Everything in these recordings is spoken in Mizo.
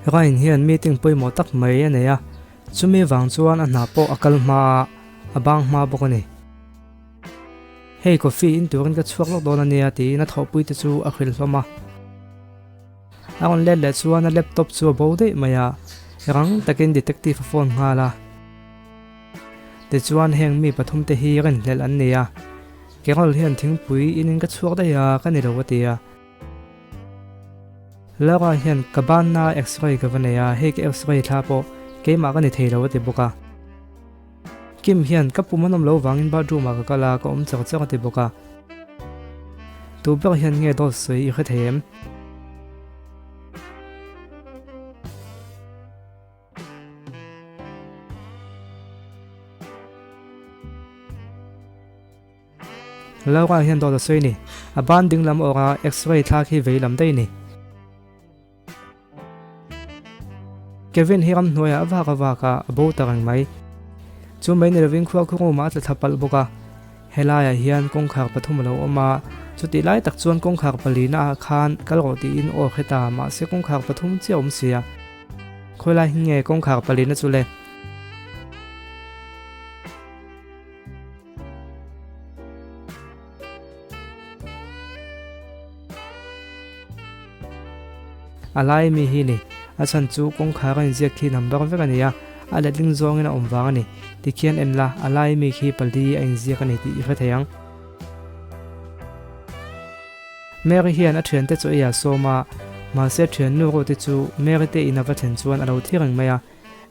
Ryan hian meeting pawimawh tak mai a nei a, chumi vang chuan a hna pawh a kal hma a, a bang hma bawk a ni. Hei coffee in turin ka chhuak lawk dawn a nia tiin a thawhpui te chu a hrilh hlawm a. A rawn let leh chuan a laptop chu a bo daih mai a, rang takin detective a phone nghal a. Tichuan heng mi pathum te hi rinhlelh an ni a, Carol hian thingpui in in ka chhuak daih a ka ni lo a ti a. Laura hian ka banna x-ray ka va nei a, hei ka x-ray thla pawh keimah ka ni thei lo a ti bawk a. Kim hian ka pum an awm lo vangin bathroom ah ka kal a, ka awm chak chak a ti bawk a. Tu ber hian nge dawt sawi i hre thei em? Laura hian dawt a sawi ni. A ban ding lam awrah x-ray thlak hi vei lam daih ni. Kevin hi ramhnuaiah a vak a vak a, a bo ta reng mai. Chu mai ni lovin khua khu room ah a tla thla palh bawk a. Helaiah hian kawngkhar pathum a lo awm a, chutih lai tak chuan kawngkhar palina ah khan kal rawh tiin aw hre ta, mahse kawngkhar pathum chiah a awm sia. Khawilai hi nge kawngkhar palina chu le? A lai mi hi ni. A chhan chu kawngkhar a inziak khi number vek a ni a, a letling zawngin a awm vang a ni. Tikhian en la, a lai mi khi pali a inziak a ni tih i hre thei ang. Mary hian a thiante chu ei a sawm a, mahse thiannu Ruth-i chu Mary te in a va thlen chuan a lo thi reng mai a.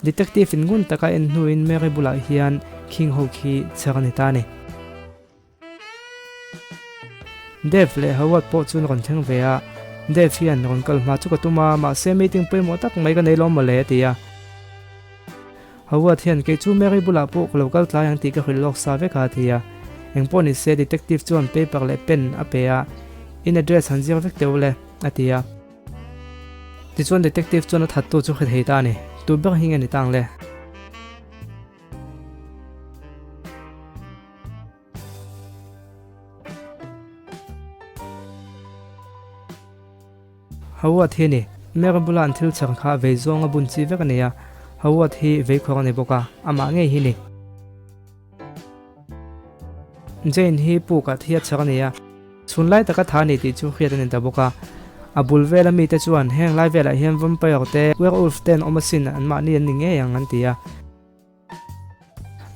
Detective in ngun taka en hnuin Mary bulah hian khing ho khi chher a ni ta a ni. Dave leh Howard pawh chuan rawn thleng ve a, Dave hian rawn kal hma chu ka tum a, mahse meeting pawimawh tak mai ka nei lawm mawle a ti a. Howard hian kei chu Mary bulah pawh ka lo kal tlai ang tih ka hrilh lawk sa vek a a ti a. Engpawh ni se detective chuan paper leh pen a pe a, In address han ziak vek teh u le a ti a. Tichuan detective chuan a thattu chu hre thei ta a ni. Tu ber hi nge ni tang le? Howard hi a ni. Mary bula an thil chhar kha vei zawnga bun chi vek a ni a. Howard hi vei khawr a ni bawk a, amah ngei hi a ni. Jane hi pukah thi a chhar a ni a. Chhun lai taka tha a ni tih chu hriat a ni ta bawk a. A bul vela mite chuan heng lai velah hian vampire te, werewolf te an awm asin, anmahni an ni ngei ang an ti a.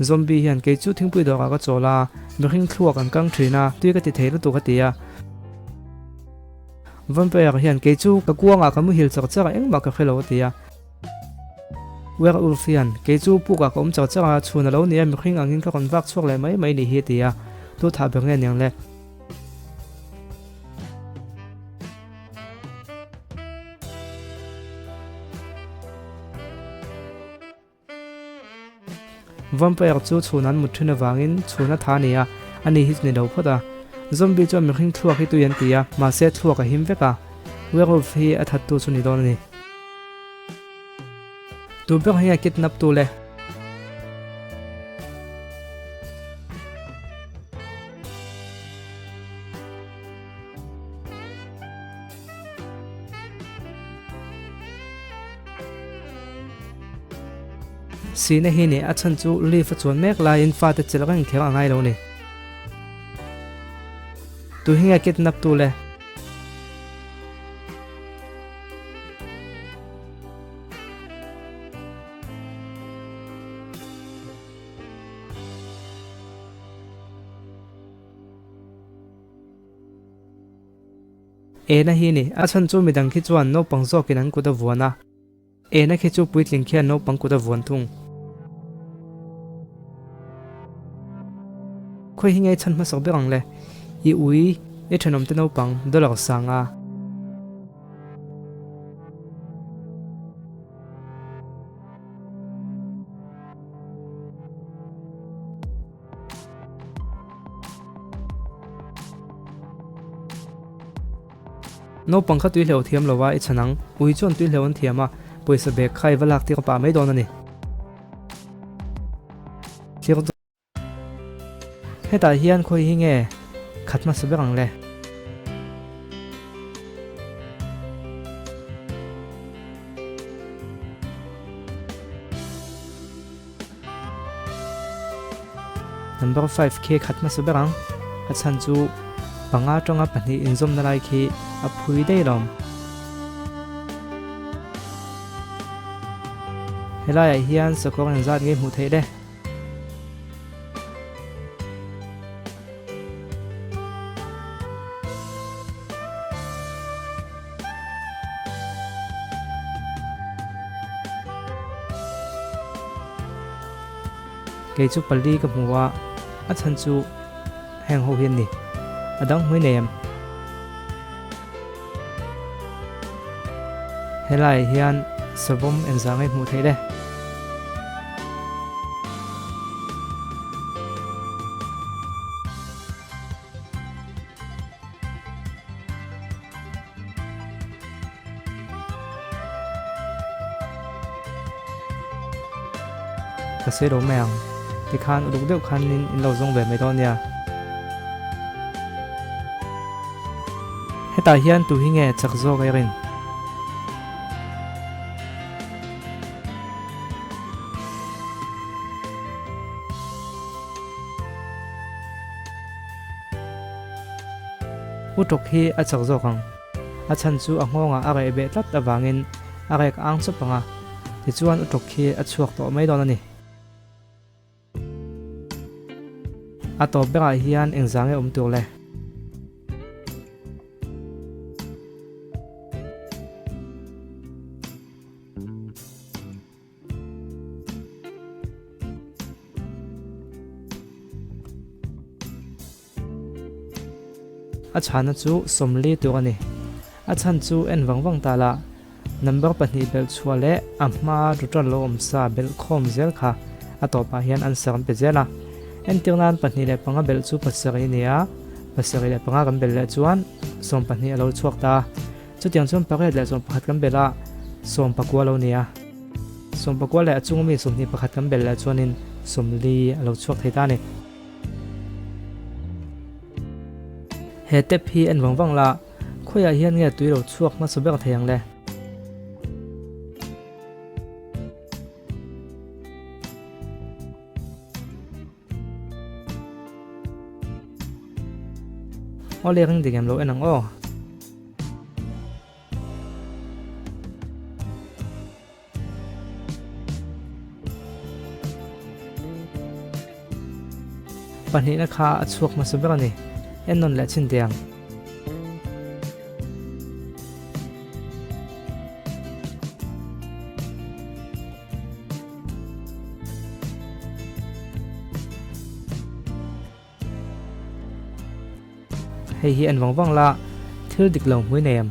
Zombie hian kei chu thingpui dawrah ka chawl a, mihring thluak an kang thin a, tui ka ti thei lutuk a ti a. Vampire hian kei chu ka kuangah ka muhil char char a, engmah ka hre lo a ti a. Werewolf hian kei chu pukah ka awm char char a, chhun a lo ni a, mihring angin ka rawn vak chhuak leh mai mai ni hi a ti a, tu thah ber nge niang le? Vampire chu chhun an mut thin avangin chhun a tha a ni a, ani hi chu ni lo phawt a. Zombie chuan mihring thluak hi tui an ti a, mahse thluak a him vek a. Werewolf hi a thattu chu ni dawn a ni. Tu ber hi a kidnap tu le? Sina hi nih a chhan chu lift a chuan mek laiin fate chelh reng kher a ngai lo ni. Tu hi nge kidnap tu le? Ena hi ni, a chhan chu midang khi chuan naupang zawkin an kut a vuan a. Ena khi chu puitling khian naupang kut a vuan thung. Khawi hi ngei chhan hmasak ber ang le? I ui, i thenawmte naupang, dollar sang a. Naupang kha tui hleuh thiam lo a i chhan ang, ui chuan tui hleuh an thiam a, pawisa bag kha i va lak tir pah mai dawn a ni. Hetah hian khawi hi nge khat hmasa ber ang le? Number 5 khi khat hmasa ber ang. A chhan chu panga tanga pahnih inzawmna lai khi a phui daih lawm. Helaiah hian sakawr engzat nge hmuh theih le? Kei chu pali ka hmu a, a chhan chu heng ho hi an ni. A dang hmui nei em? Helaiah hian savawm engzah nge hmuh theih le? Ka sawi lo mai ang. Tikhan uluk deuh khanin in lo zawng ve mai dawn nia. Hetah hian tu hi nge chak zawk a rin? U tawk hi a chak zawk ang. A chhan chu a nghawngah a reh beh tlat avangin a rek ang chawp ang a, tichuan u tawk hi a chhuak tawh mai dawn a ni. A tawp berah hian engzah nge awm tur le? A chhana chu 40 tur a ni. A chhan chu en vang vang ta la, number pahnih belh chhuah leh a hma total lo awm sa belh khawm zel kha a tawpah hian answer an pe zel a. Entir nan 2 5 belh chu pasarih a ni a, 7 5 kan belh leh chuan 12 a lo chhuak ta a. Chutiang chuan pariat leh 11 kan belh a, 19 a lo ni a. 19 leh a chunga mi 21 kan belh leh chuanin 40 a lo chhuak thei ta a ni. He tap hi en vang vang la, khawiah hian nge tui lo chhuak hmasa ber thei ang le? Aw le ring dik em lo en ang aw. Pahnihna kha a chhuak hmasa ber a ni. En nawn leh chin teh ang. Hei hi en vang vang la, thil dik lo hmui nei em?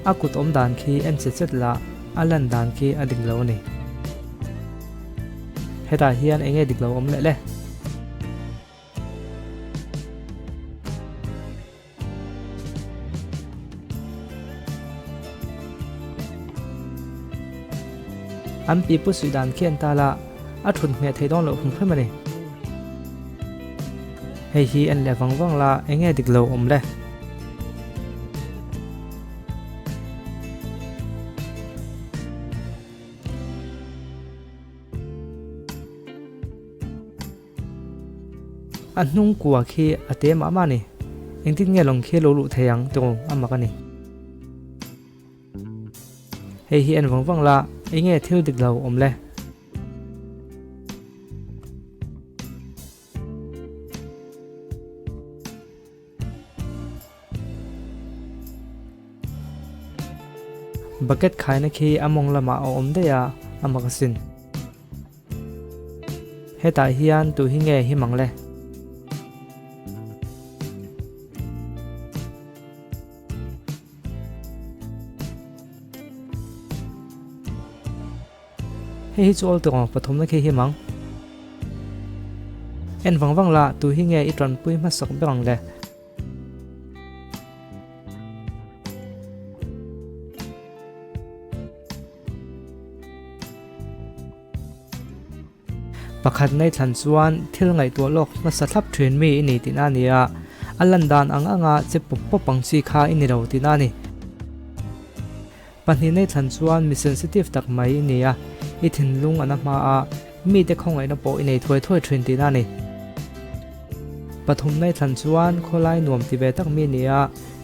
A kut awm dan khi en chet chet la, a lan dan khi a dik lo a ni. Hetah hian eng nge dik lo awm leh le? An pipu suih dan khi an tal a, a thut hmeh thei dawn loh hrim hrim a ni. Hei hi en leh vang vang la, eng nge dik lo awm le? A hnung kua khi a te mah mah a ni. Engtin nge lawng khi lo luh thei ang tawng a mak a ni. Hei hi en vang vang la, eng nge thil dik lo awm le? Bucket khaina khi a mawng lamah a awm daih a, a mak asin. Hetah hian tu hi nge him ang le? Hei hi chu awl tawng pathumna khi him ang. En vang vang la, tu hi nge i tanpui hmasak ber ang le? Pakhat nei thlan chuan thil ngaihtuah lawk hmasa thlap thin mi i ni tihna a ni a. A lan dan ang anga che pawp pawp ang chi kha i ni lo tihna a ni. Pahnihna i thlan chuan mi sensitive tak mai i ni a, i thinlung a na hma a, mite khawngaihna pawh i nei thuai thuai thin tihna a ni. Pathumna i thlan chuan khawlai nuam ti ve tak mi i ni a,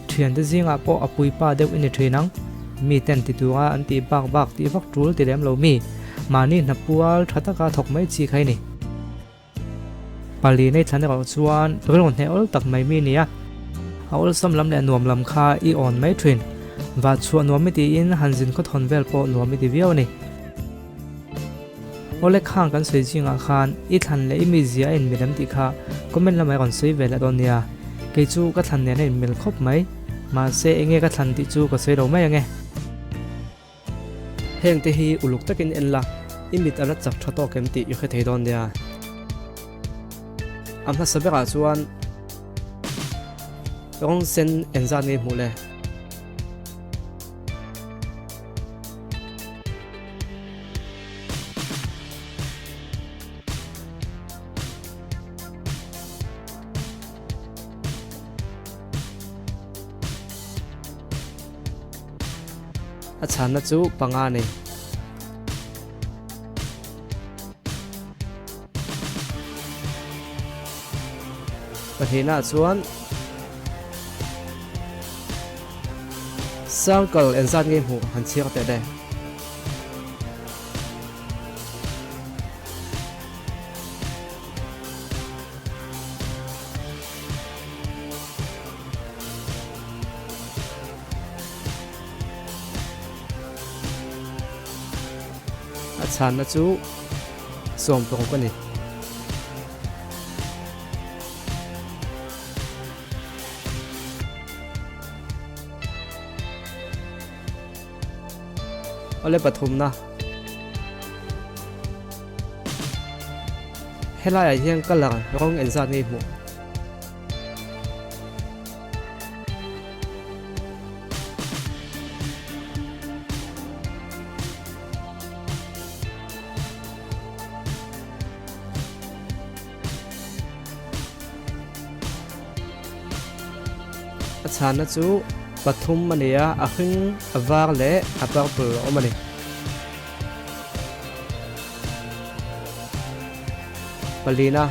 thiante zingah pawh a puipa deuh i ni thin ang. Miten ti tura an tih bak bak tih vak tul ti lem lo mi, mahni hnapual tha taka thawk mai chi kha i ni. Pali nei thlan erawh chuan rilru hneh awl tak mai mi nia. A awlsam lam leh nuam lam kha i awn mai thin. Vah chhuah nuam i tiin han zin khawthawn vel pawh nuam i ti viau a ni. Awle khang kan sawi zingah khan i thlan leh i mizia a inmil em tih kha comment lamah i rawn sawi ve leh dawn nia. Kei chu ka thlan nen a inmil khawp mai. Mahse enge ka thlan tih chu ka sawi lo mai ange. Heng te hi uluk takin en la, i mit a la chak tha tawk em tih i hre thei dawn nia. A hmasa berah chuan rawng sen engzat nge i hmuh le? A chhanna chu panga a ni. Pahnihnaah chuan circle engzat nge hmuh han chhiar teh le. A chhanna chu 16 a ni. Awle pathumna. Helaiah hian colour rawng engzat nge i hmuh? A chhanna chu pathum a ni a, a hring, a var leh a purple a awm a ni. Palina.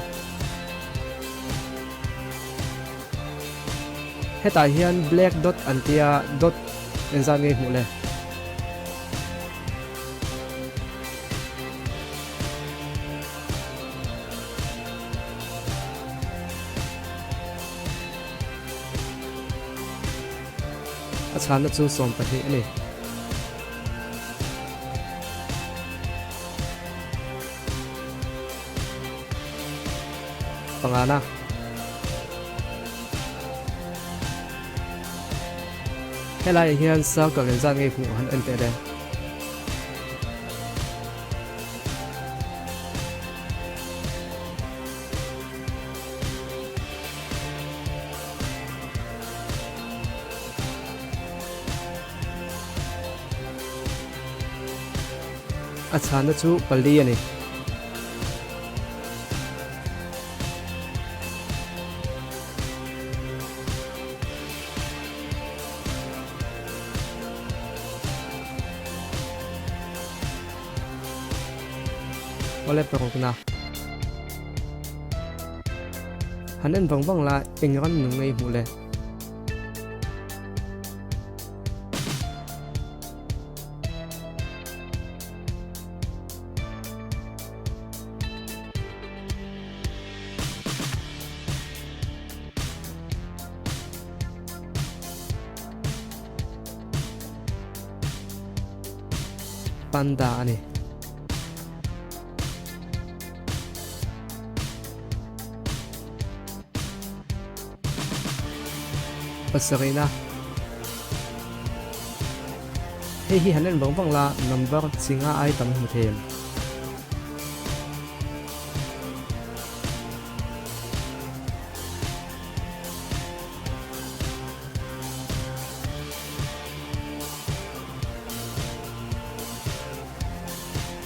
Hetah hian black dot an tia dot engzat nge hmuh le? A chhanna chu 12 a ni. Pangana. Helaiah hian circle engzat nge hmuh han en teh le. A chhanna chu pali a ni. Awle parukna. Han en vang vang la eng ram nung ngei hmuh le. Panda a ni. Pasarihna. Hei hi han en vang vang la number chi nga ai tam hmu thei em?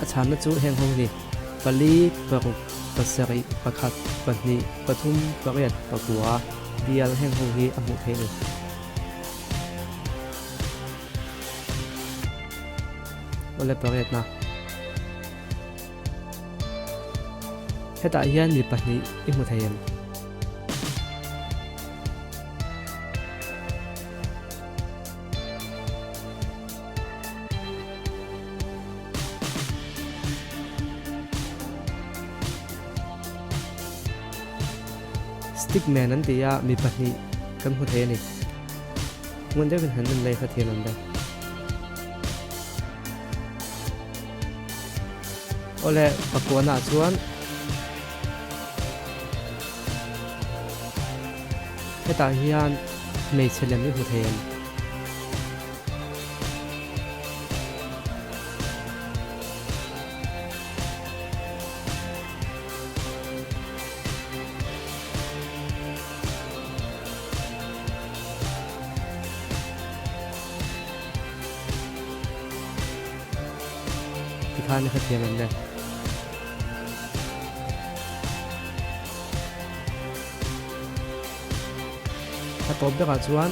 A chhanna chu heng ho hi pali, paruk, pasarih, pakhat, pahnih, pathum, pariat, pakua, bial heng ho hi a hmuh theih a ni. Awle pariatna. Hetah hian mi pahnih i hmu thei em? Stickman an ti a, mi pahnih kan hmu thei a ni. Ngun deuhin han en lei kha thiam an le. Awle, pakuanah chuan hetah hian hmeichhe lem i hmu thei em? Tikhan i hrethiam em le? A tawp berah chuan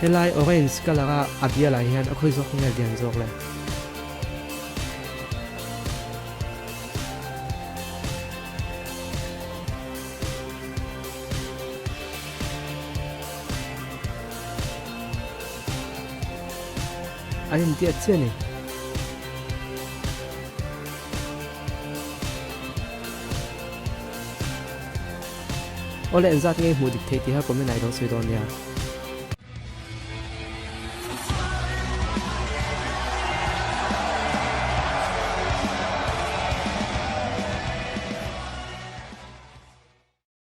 helai orange colour a a bialah hian a khawi zawk nge lian zawk le? An intiat chiah a ni. Awle engzat nge i hmuh dik theih tih kha comment ah i lo sawi dawn nia.